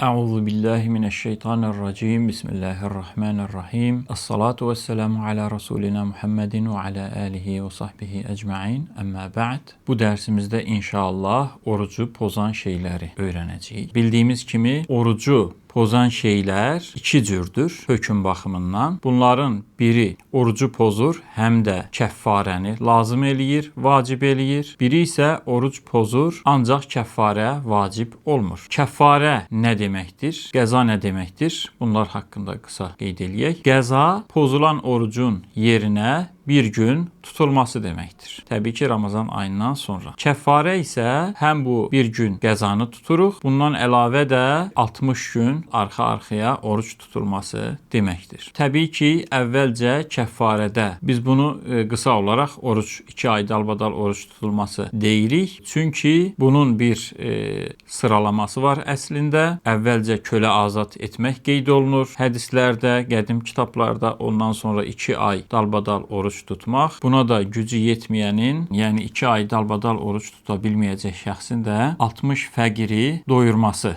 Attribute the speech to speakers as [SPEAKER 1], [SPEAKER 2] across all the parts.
[SPEAKER 1] Euzu billahi mineşşeytanirracim. Bismillahirrahmanirrahim. Essalatu vesselamu ala rasulina Muhammedin ve ala alihi ve sahbihi ecmaîn. Amma ba'd. Bu dərsimizdə inşallah orucu pozan şeyləri öyrənəcəyik. Bildiyimiz kimi orucu pozan şeylər iki cürdür hökm baxımından. Bunların biri orucu pozur, həm də kəffarəni lazım eləyir, vacib eləyir. Biri isə oruc pozur, ancaq kəffarə vacib olmur. Kəffarə nə deməkdir? Qəza nə deməkdir? Bunlar haqqında qısa qeyd eləyək. Qəza pozulan orucun yerinə bir gün tutulması deməkdir. Təbii ki, Ramazan ayından sonra. Kəffarə isə həm bu bir gün qəzanı tuturuq, bundan əlavə də 60 gün arxa-arxaya oruc tutulması deməkdir. Təbii ki, əvvəlcə kəffarədə biz bunu qısa olaraq oruc 2 ay dalbadal oruc tutulması deyirik. Çünki bunun bir sıralaması var əslində. Əvvəlcə kölə azad etmək qeyd olunur hədislərdə, qədim kitablarda, ondan sonra 2 ay dalbadal oruc tutmaq. Buna da gücü yetməyənin, yəni 2 ay dalbadal oruc tuta bilməyəcək şəxsin də 60 fəqiri doyurması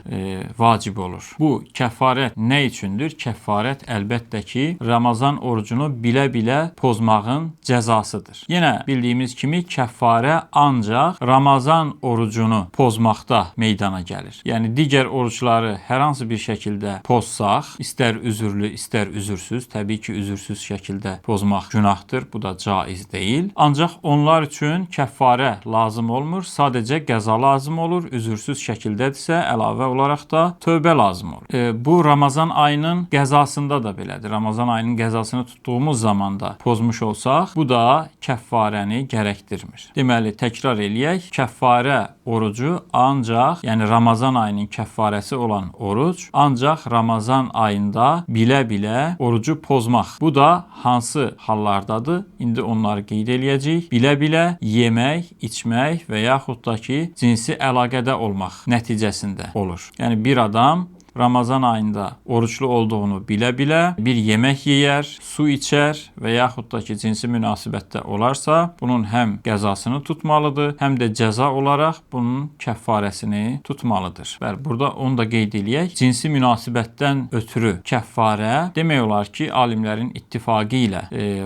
[SPEAKER 1] vacib olur. Bu kəffarət nə üçündür? Kəffarət əlbəttə ki, Ramazan orucunu bilə-bilə pozmağın cəzasıdır. Yenə bildiyimiz kimi kəffarə ancaq Ramazan orucunu pozmaqda meydana gəlir. Yəni digər orucları hər hansı bir şəkildə pozsaq, istər üzürlü, istər üzürsüz, təbii ki, üzürsüz şəkildə pozmaq günahdır. Bu da caiz deyil. Ancaq onlar üçün kəffarə lazım olmur. Sadəcə qəza lazım olur. Üzürsüz şəkildədirsə, əlavə olaraq da tövbə lazım olur. Bu Ramazan ayının qəzasında da belədir. Ramazan ayının qəzasını tutduğumuz zaman da pozmuş olsaq, bu da kəffarəni gərəkdirmir. Deməli, təkrar eləyək. Kəffarə orucu ancaq, yəni Ramazan ayının kəffarəsi olan oruc ancaq Ramazan ayında bilə-bilə orucu pozmaq. Bu da hansı hallardadır? İndi onları qeyd eləyəcəyik. Bilə-bilə yemək, içmək və yaxud da ki, cinsi əlaqədə olmaq nəticəsində olur. Yəni bir adam Ramazan ayında oruçlu olduğunu bilə-bilə bir yemək yeyər, su içər və yaxud da ki, cinsi münasibətdə olarsa, bunun həm qəzasını tutmalıdır, həm də cəza olaraq bunun kəffarəsini tutmalıdır. Bəli, burada onu da qeyd eləyək. Cinsi münasibətdən ötürü kəffarə demək olar ki, alimlərin ittifaqı ilə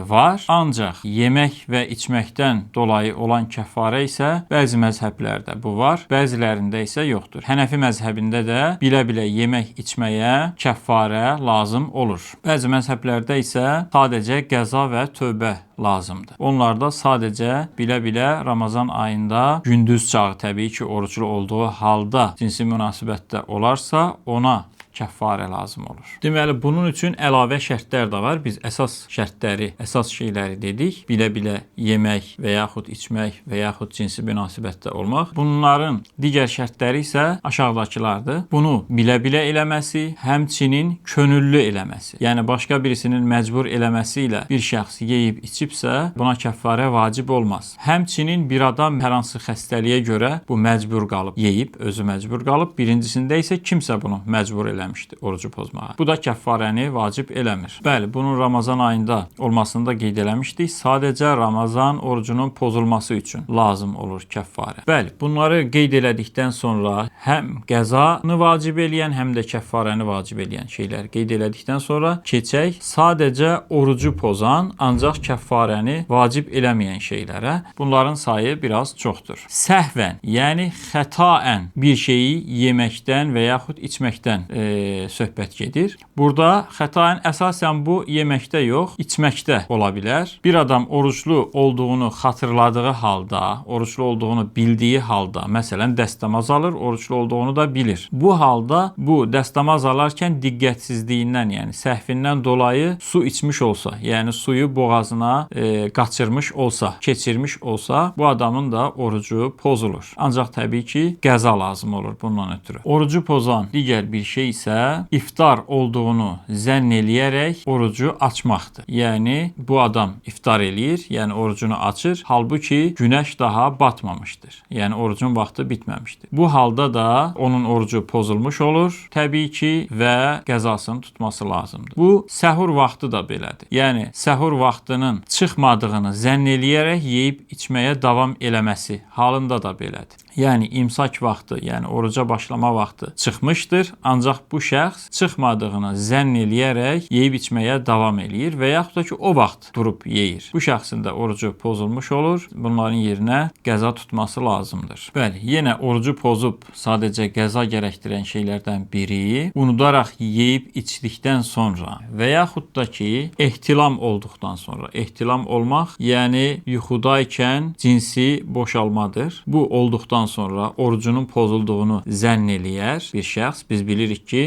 [SPEAKER 1] var. Ancaq yemək və içməkdən dolayı olan kəffarə isə bəzi məzhəblərdə bu var, bəzilərində isə yoxdur. Hənəfi məzhəbində də bilə-bilə yemək içməyə kəffarə lazım olur. Bəzi məzhəblərdə isə sadəcə qəza və tövbə lazımdır. Onlarda sadəcə bilə-bilə Ramazan ayında gündüz çağı təbii ki, oruclu olduğu halda cinsi münasibətdə olarsa, ona kəffarə lazım olur. Deməli, bunun üçün əlavə şərtlər də var. Biz əsas şərtləri, əsas şeyləri dedik. Bilə-bilə yemək və yaxud içmək və yaxud cinsi münasibətdə olmaq. Bunların digər şərtləri isə aşağıdakılardır. Bunu bilə-bilə eləməsi, həmçinin könüllü eləməsi. Yəni başqa birisinin məcbur eləməsi ilə bir şəxs yeyib içibsə, buna kəffarə vacib olmaz. Həmçinin bir adam hər hansı xəstəliyə görə bu məcbur qalıb yeyib, özü məcbur qalıb. Birincisində isə kimsə bunu məcbur eləmişdi orucu pozmağa. Bu da kəffarəni vacib eləmir. Bəli, bunun Ramazan ayında olmasını da qeyd eləmişdik. Sadəcə Ramazan orucunun pozulması üçün lazım olur kəffarə. Bəli, bunları qeyd elədikdən sonra həm qəzanı vacib eləyən, həm də kəffarəni vacib eləyən şeylər qeyd elədikdən sonra keçək sadəcə orucu pozan, ancaq kəffarəni vacib eləməyən şeylərə. Bunların sayı biraz çoxdur. Səhvən, yəni xətaən bir şeyi yeməkdən və yaxud içməkdən söhbət gedir. Burada xətaən əsasən bu yeməkdə yox, içməkdə ola bilər. Bir adam oruclu olduğunu xatırladığı halda, oruclu olduğunu bildiyi halda, məsələn dəstəmaz alır, oruclu olduğunu da bilir. Bu halda bu dəstəmaz alarkən diqqətsizliyindən, yəni səhvindən dolayı su içmiş olsa, yəni suyu boğazına qaçırmış olsa, keçirmiş olsa, bu adamın da orucu pozulur. Ancaq təbii ki, qəza lazım olur bundan ötürü. Orucu pozan digər bir şey isə iftar olduğunu zənn eləyərək orucu açmaqdır. Yəni bu adam iftar eləyir, yəni orucunu açır, halbuki günəş daha batmamışdır. Yəni orucun vaxtı bitməmişdir. Bu halda da onun orucu pozulmuş olur təbii ki və qəzasını tutması lazımdır. Bu səhur vaxtı da belədir. Yəni səhur vaxtının çıxmadığını zənn eləyərək yeyib içməyə davam eləməsi halında da belədir. Yəni imsak vaxtı, yəni oruca başlama vaxtı çıxmışdır, ancaq bu şəxs çıxmadığını zənn eləyərək yeyib içməyə davam eləyir və yaxud da ki, o vaxt durub yeyir. Bu şəxsin də orucu pozulmuş olur. Bunların yerinə qəza tutması lazımdır. Bəli, yenə orucu pozub sadəcə qəza gərəkdirən şeylərdən biri unudaraq yeyib içdikdən sonra və yaxud da ki, ehtilam olduqdan sonra. Ehtilam olmaq, yəni yuxudaykən cinsi boşalmadır. Bu olduqdan sonra orucunun pozulduğunu zənn eləyər bir şəxs. Biz bilirik ki,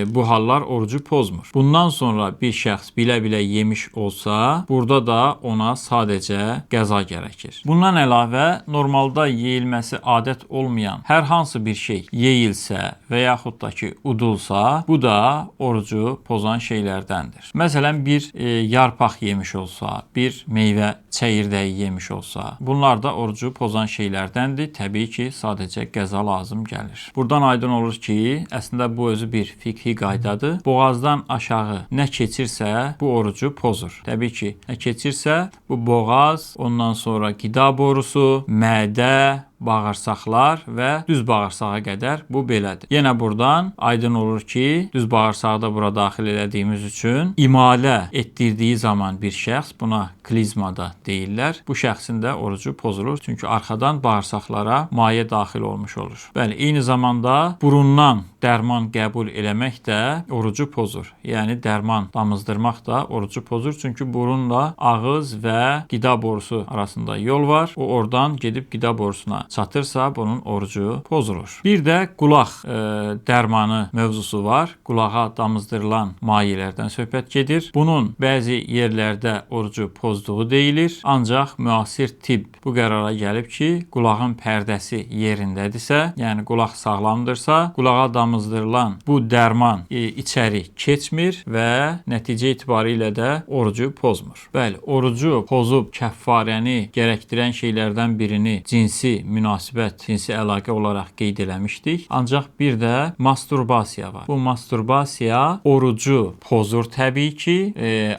[SPEAKER 1] bu hallar orucu pozmur. Bundan sonra bir şəxs bilə-bilə yemiş olsa, burada da ona sadəcə qəza gərəkir. Bundan əlavə, normalda yeyilməsi adət olmayan hər hansı bir şey yeyilsə və yaxud da ki, udulsa, bu da orucu pozan şeylərdəndir. Məsələn, bir yarpaq yemiş olsa, bir meyvə çəyirdəyi yemiş olsa, bunlar da orucu pozan şeylərdəndir. Təbii ki, sadəcə qəza lazım gəlir. Buradan aydın olur ki, əslində bu özü bir fiqhi qaydadır. Boğazdan aşağı nə keçirsə, bu orucu pozur. Təbii ki, nə keçirsə, bu boğaz, ondan sonra qida borusu, mədə, bağırsaqlar və düz bağırsağa qədər bu belədir. Yenə buradan aydın olur ki, düz bağırsağı da bura daxil elədiyimiz üçün imalə etdirdiyi zaman bir şəxs, buna klizma da deyirlər, bu şəxsin də orucu pozulur. Çünki arxadan bağırsaqlara maye daxil olmuş olur. Bəli, eyni zamanda burundan dərman qəbul eləmək də orucu pozur. Yəni dərman damızdırmaq da orucu pozur. Çünki burunla ağız və qida borusu arasında yol var. O oradan gedib qida borusuna çatırsa, bunun orucu pozulur. Bir də qulaq dərmanı mövzusu var. Qulağa damızdırılan mayelərdən söhbət gedir. Bunun bəzi yerlərdə orucu pozduğu deyilir. Ancaq müasir tibb bu qərara gəlib ki, qulağın pərdəsi yerindədirsə, yəni qulaq sağlamdırsa, qulağa damızdırılan bu dərman içəri keçmir və nəticə itibarilə də orucu pozmur. Bəli, orucu pozub kəffarəni gərəkdirən şeylərdən birini cinsi münasibət, cinsi əlaqə olaraq qeyd eləmişdik. Ancaq bir də masturbasiya var. Bu masturbasiya orucu pozur təbii ki,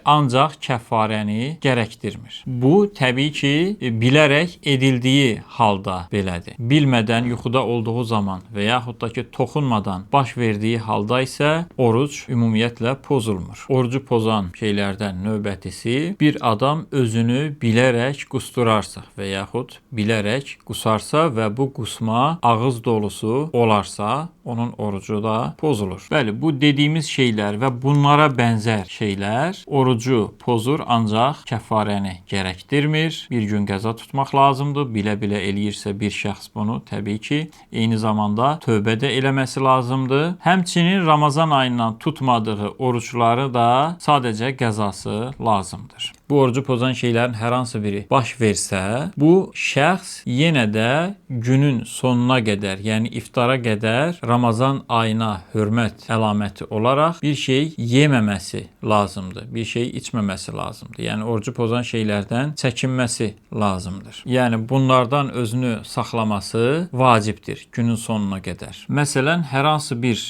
[SPEAKER 1] ancaq kəffarəni gərəkdirmir. Bu təbii ki, bilərək edildiyi halda belədir. Bilmədən yuxuda olduğu zaman və yaxud da ki, toxunmadan baş verdiyi halda isə oruc ümumiyyətlə pozulmur. Orucu pozan şeylərdən növbətisi bir adam özünü bilərək qusturarsa və yaxud bilərək qusarsa və bu qusma ağız dolusu olarsa, onun orucu da pozulur. Bəli, bu dediyimiz şeylər və bunlara bənzər şeylər orucu pozur, ancaq kəffarəni gərəkdirmir. Bir gün qəza tutmaq lazımdır. Bilə-bilə eləyirsə bir şəxs bunu, təbii ki, eyni zamanda tövbə də eləməsi lazımdır. Həmçinin Ramazan ayından tutmadığı oruçları da sadəcə qəzası lazımdır. Bu orucu pozan şeylərin hər hansı biri baş versə, bu şəxs yenə də günün sonuna qədər, yəni iftara qədər Ramazan ayına hörmət əlaməti olaraq bir şey yeməməsi lazımdır, bir şey içməməsi lazımdır. Yəni orucu pozan şeylərdən çəkinməsi lazımdır. Yəni bunlardan özünü saxlaması vacibdir günün sonuna qədər. Məsələn, hər hansı bir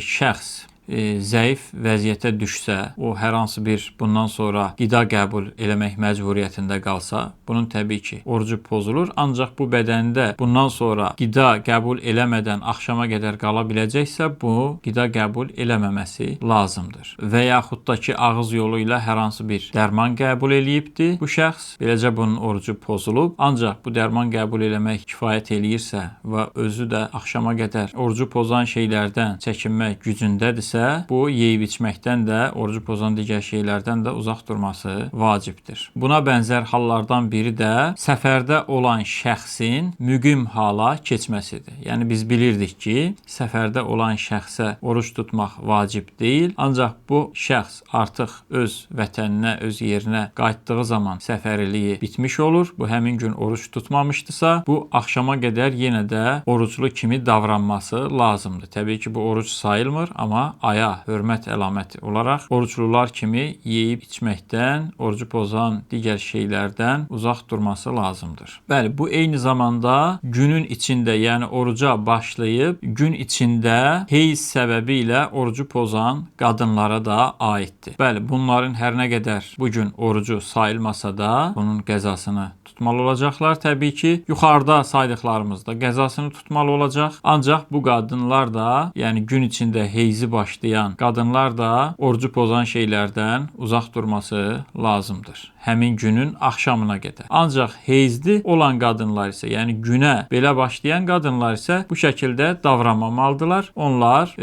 [SPEAKER 1] şəxs zəif vəziyyətə düşsə, o hər hansı bir bundan sonra qida qəbul eləmək məcburiyyətində qalsa, bunun təbii ki, orucu pozulur. Ancaq bu bədəndə bundan sonra qida qəbul eləmədən axşama qədər qala biləcəksə, bu qida qəbul eləməməsi lazımdır. Və yaxud da ki, ağız yolu ilə hər hansı bir dərman qəbul eləyibdi bu şəxs, beləcə bunun orucu pozulub. Ancaq bu dərman qəbul eləmək kifayət eləyirsə və özü də axşama qədər orucu pozan şeylərdən çəkinmək gücündədirsə, bu yeyib içməkdən də, orucu pozan digər şeylərdən də uzaq durması vacibdir. Buna bənzər hallardan biri də səfərdə olan şəxsin müqim hala keçməsidir. Yəni biz bilirdik ki, səfərdə olan şəxsə oruc tutmaq vacib deyil, ancaq bu şəxs artıq öz vətəninə, öz yerinə qayıtdığı zaman səfəriliyi bitmiş olur. Bu həmin gün oruc tutmamışdısa, bu axşama qədər yenə də oruclu kimi davranması lazımdır. Təbii ki, bu oruc sayılmır, amma aya hörmət əlaməti olaraq oruclular kimi yeyib içməkdən, orucu pozan digər şeylərdən uzaq durması lazımdır. Bəli, bu eyni zamanda günün içində, yəni oruca başlayıb gün içində heyz səbəbi ilə orucu pozan qadınlara da aiddir. Bəli, bunların hər nə qədər bu gün orucu sayılmasa da, bunun qəzasını tutmaq tutmalı olacaqlar təbii ki. Yuxarıda saydıqlarımızda qəzasını tutmalı olacaq. Ancaq bu qadınlar da, yəni gün içində heyzi başlayan qadınlar da orucu pozan şeylərdən uzaq durması lazımdır. Həmin günün axşamına qədər. Ancaq heyzli olan qadınlar isə, yəni günə belə başlayan qadınlar isə bu şəkildə davranmamalıdırlar. Onlar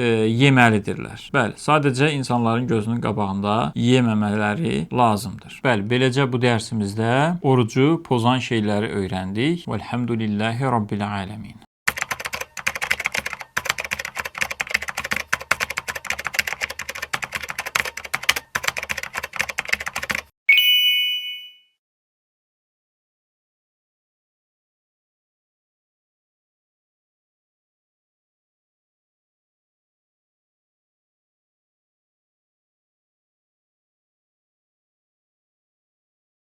[SPEAKER 1] yeməlidirlər. Bəli, sadəcə insanların gözünün qabağında yeməmələri lazımdır. Bəli, beləcə bu dərsimizdə orucu pozan şeyləri öyrəndik. Velhamdülillahi Rabbil alemin.